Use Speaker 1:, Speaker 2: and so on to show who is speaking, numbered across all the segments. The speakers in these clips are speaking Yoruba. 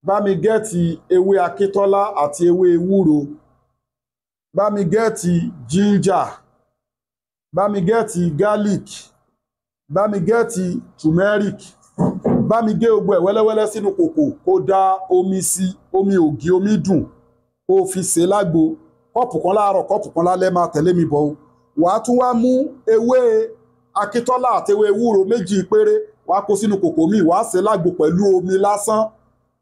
Speaker 1: Bá mi gẹ́ẹ̀tì ewé akíntọ́lá àti ewé ewúro. Bá mi gẹ́ẹ̀tì ginger. Bá mi gẹ́ẹ̀tì garlic. Bá mi gẹ́ẹ̀tì turmeric. Bá mi gé gbogbo ẹ̀ wẹ́lẹ́wẹ́lẹ́ sínú kòkò, kó da omi sí, omi ògì, omi dùn, kó fi sè lágbo. Kọ́ọ̀pù kan láàárọ̀, kọ́ọ̀pù kan lálẹ́. Máa tẹ̀lé mi bọ̀ o. Wàá tún wá mú ewé akíntọ́lá àti ewé ewúro méjì péré, wàá kó sínú kòkò míì, wàá sè lágbo pẹ̀lú omi lásán,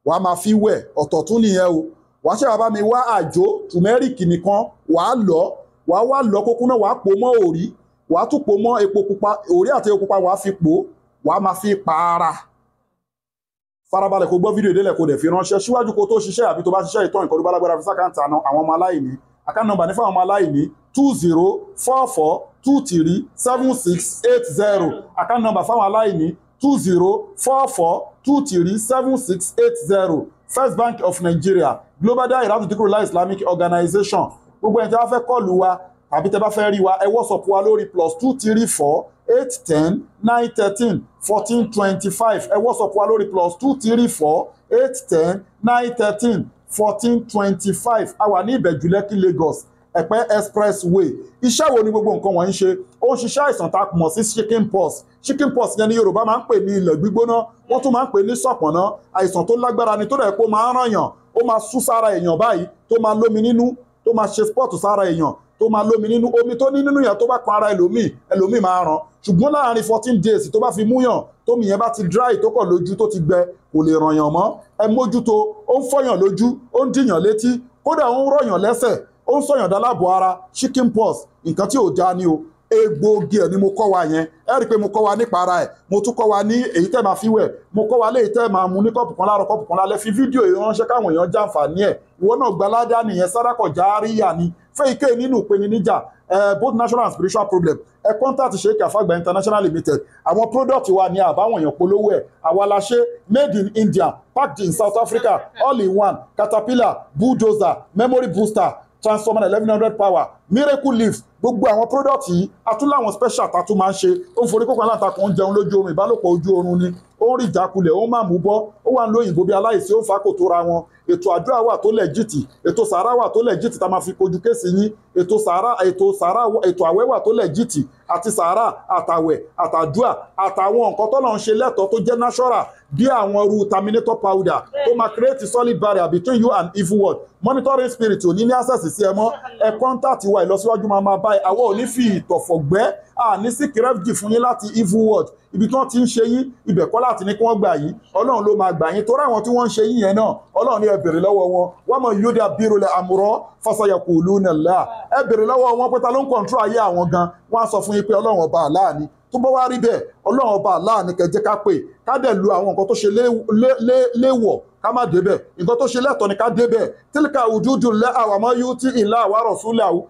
Speaker 1: wàá máa fi wẹ̀. Ọ̀tọ̀ tún nìyẹn o. Wàá ṣe wàá bá mi wá àjò turmeric nìkan, wàá lọ̀, wàá wá lọ̀ kókó náà, wàá pò mọ́ òrí, wàá tún pò mọ́ epo pupa. Òrí àti epo pupa wàá fi pò, wàá máa fi pa ara. Farabalẹ̀ kó gbọ́ fídíò ìdílẹ̀, kó dẹ̀ fi ránṣẹ́ síwájú kó tó ṣiṣẹ́ àbí tó bá ṣiṣẹ́ ìtọ́ nǹkan tó bá lágbára, fi sí account àwọn ọmọ aláìní. Account number ní fún àwọn ọmọ aláìní: 2044237680. Account number fáwọn aláìní: 2044237680, First Bank of Nigeria, Global Dahiratu Dhikrlahi Islamic Organization. Gbogbo ẹni tí wọ́n fẹ́ call wa tàbí tẹ́ bá fẹ́ rí wa, ẹ WhatsApp wa lórí +234 810 913 1425. Ẹ WhatsApp wa lórí +234 810 913 1425. A wà ní Ìbẹ̀jú Lẹ́kì, Lagos, Ẹ̀pẹ́ Expressway. Iṣẹ́ wo ni gbogbo nǹkan wọ̀nyí ṣe? Ó ń ṣiṣẹ́ àìsàn tá a mọ̀ sí chicken pox. Chicken pox yẹn ní Yorùbá máa ń pè ní ilẹ̀ gbígbóná, wọ́n tún máa ń pè ní sọ̀pọ̀nná. Àìsàn tó lágbára ni, tó dẹ̀ pé ó máa ń ràn yàn, ó máa sú sára èèyàn báyìí, tó máa lómi nínú, tó máa ṣe spot sára èèyàn, tó máa lómi nínú. Omi tó ní nínú yẹn, tó bá kan ara ẹlòmíì, ẹlòmíì máa ràn. Ṣùgbọ́n láàrin 14 days tó bá fi múyàn, tómi yẹn bá ti dry, tó kọ̀ lójú, tó ti gbẹ, kò lè ràn yàn mọ́. Ẹ mójútó. Ó ń fọyàn lójú, ó ń dìyàn létí, kódà ó ń rọ̀yàn lẹ́sẹ̀, ó ń sọ̀yàn dálábọ̀ ara. Chicken pox, nǹkan tí ò já ni o. Egbòogi ẹ̀ ni mo kọ́ wa yẹn. Ẹ rí i pé mo kọ́ wa nípa ara ẹ̀, mo tún kọ́ wa ní èyí tẹ́ máa fi wẹ̀, mo kọ́ wa léyìí tẹ́ máa mu ní kọ́ọ̀pù kan láàárọ̀, kọ́ọ̀pù kan lálẹ́. Fi fídíò yìí ránṣẹ́ káwọn èèyàn jàǹfààní ẹ̀. Ìwọ náà gbaládá nìyẹn. Sádàkọ̀ járíyà ni fẹ́yìíké nínú ìpèníjà, both natural and spiritual problem. Ẹ contact Sheikh Afagba International Limited. Àwọn product wa ní àbáwọn èèyàn polówó ẹ̀, àwa la ṣe. Made in India, packed in South Africa, all in one, caterpillar, bulldozer, memory booster, transformer 1100 power, miracle leaves, gbogbo àwọn product yìí. A tún láwọn special tá a tún máa ń ṣe. Ó ń forí kókó aláǹtakùn, ó ń jẹun lójú oorun, ìbálòpọ̀ ojú oorun ni, ó ń rí ìjákulẹ̀, ó ń máa mú bọ́, ó wà ń lóyìnbó bí aláìsí, ó ń fa kò tó ra wọn. Ètò àdúrà wà tó legit, ètò sàárà wà tó legit tá a máa fi kojú case yín. Ètò sàárà, ètò sàárà, ètò àwẹ̀ wà tó legit, àti sàárà àtàwẹ̀ àtàdúà àtàwọn nǹkan tó lọ́n ṣe lẹ́tọ̀ọ́ tó jẹ́ natural, bí àwọn irú terminator powder tó máa create solid barrier between you and evil world. Monitoring spirit ò ní ní access sí ẹ mọ́. Ẹ contact wa, ìlọsíwájú máa máa báyìí. Àwọn ò ní fi ìtọ̀fọ̀gbẹ́ àní sí refuge fún yín láti evil world. Ibi tí wọ́n ti ń ṣe yín, ibẹ̀ kọ́ láti ní kí wọ́n gbà yín. Ọlọ́run ló máa gbà yín, torí àwọn tí wọ́n ń ṣe yín yẹn náà, Ọlọ́run ní ẹ bèrè lọ́wọ́ wọn. Wọ́n mọ̀ yóò dé abirulẹ̀ àmúrọ́ fásayàkù ìlú nàlá. Ẹ bèrè lọ́wọ́ wọn pé ta ló ń control ayé àwọn gan? Wọ́n á sọ fún yín pé Ọlọ́run ọba àlá ni. Tó bá wá rí bẹ́ẹ̀, Ọlọ́run ọba àlá ni kẹ́ jẹ́ ká pè, ká dẹ̀ lu àwọn nǹkan tó ṣe léèwọ̀, ká má débẹ̀. Nǹkan tó ṣe lẹ́tọ̀ọ́ ni ká débẹ̀. تلك حدود الله ومن يطع الله ورسوله.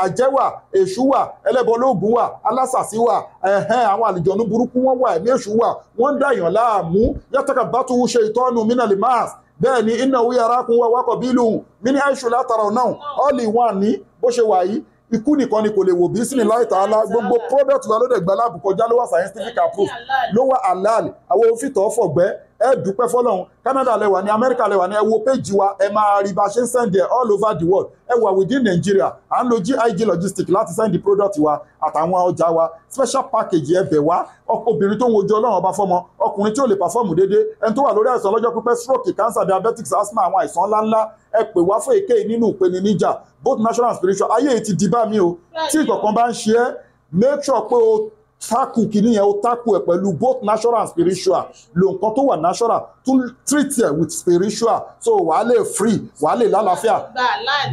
Speaker 1: Àjẹ́ wà, èṣù wà, ẹlẹ́bọ lóògùn wà, alásàsí wà, ẹ̀hẹ́n, àwọn àlìjọ̀nú burúkú wọ́n wà, ẹ̀mí èṣù wà, wọ́n ń dá èèyàn láàmú. يتخبطه الشيطان من المس. Bẹ́ẹ̀ ni إنه يراكم هو وقبيله من حيث لا ترونهم. All in one ní bó ṣe wà yìí. Ikú nìkan ni kò lè wò bí sínú láì tààlà. Gbogbo product wa ló dẹ̀ gba lab kọjá, ló wà scientific approved, ló wà halal. Àwọn òfìtọ́ fọ̀gbẹ́, ẹ dúpẹ́ fọlọ́run. Canada lẹ́wà ní, America lẹ́wà ní, ẹ wo page wa, ẹ máa rí bá a ṣe ń send ẹ all over the world. Ẹ wà within Nigeria, à ń lo GIG Logistics láti send the product wa àtàwọn ọjà wa. Special package, ẹ bẹ̀ wá. Obìnrin tó ń wojú Ọlọ́run ọba fọ́mọ, ọkùnrin tí ò lè perform déédéé, ẹni tó wà lórí àìsàn lọ́jọ́ pípẹ́, stroke, cancer, diabetics, asthma, àwọn àìsàn ńláńlá, ẹ pè wá fún èké nínú ìpèníjà, both natural and spiritual. Ayé yìí ti di bá mi o. Tí ìkọ̀kan bá ń ṣe ẹ́, make sure pé o tackle kìíní yẹn, o tackle ẹ̀ pẹ̀lú both natural and spiritual. Lo nǹkan tó wà natural, tún treat ẹ̀ with spiritual, so wàá lè free, wàá lè lálàáfíà.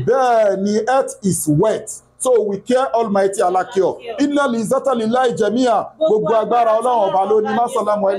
Speaker 1: Bẹ́ẹ̀ ni, health is wealth, so we care. Almighty Allah cure. إن العزة لله جميعا. Gbogbo agbára, Ọlọ́run ọba ló ní. Másàlámù.